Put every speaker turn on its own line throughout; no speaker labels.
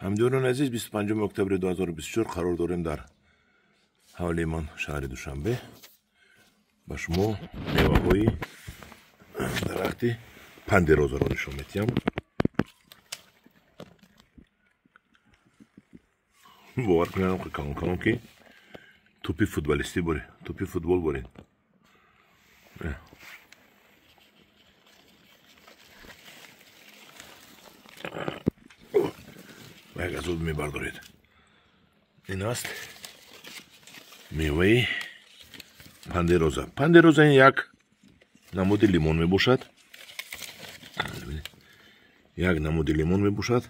Ҳамдиёрони азиз, 25 октябри 2024 қарор дорем дар ҳавлии ман, шаҳри Душанбе. Ба шумо меваҳои дарахти пандерозаро нишон медиҳам. Бовар кунед, калон калон, ки тӯпи футболистӣ боред, тӯпи футбол боред. Ва як азоб мебардоред. Ин аст меваи пандероза. Пандероза ин як намуди лимон мебошад. Як намуди лимон мебошад.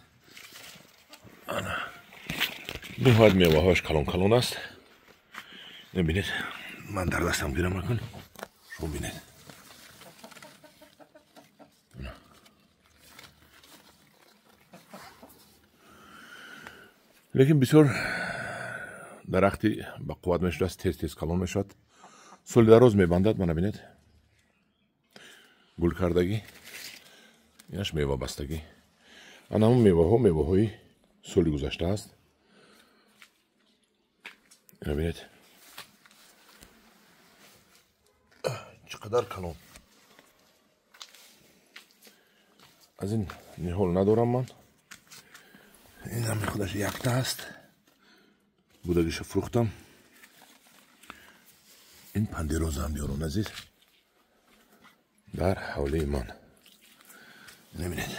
Ниҳоят меваҳояш калон калон аст. Бинед, ман дар дастам гирам, накун, шумо бинед. Лекин бисёр дарахти ба қувват мешудааст, тез тез калон мешавад, соли дароз мебандад. Мана бинед, гул кардагӣ, инаш мевабастагӣ. Ана ҳамон меваҳо меваҳои соли гузашта аст. Ина бинед, чӣ қадар калон. Аз ин ниҳол надорам ман, ин ҳами худаш якта аст, будагиша фурӯхтам. Ин пандероза, ҳамдиёрон азиз, дар ҳавлии ман мебинед.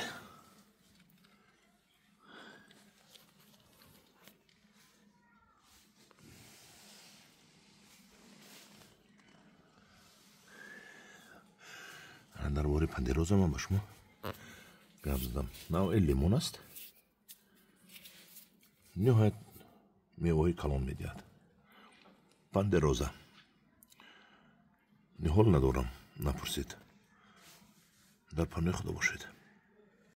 Дар бораи пандероза ман ба шумо гап задам. Навъи лимон аст, ниҳоят меваҳои калон медиҳад. Пандероза ниҳол надорам, напурсед. Дар паноҳи Худо бошед.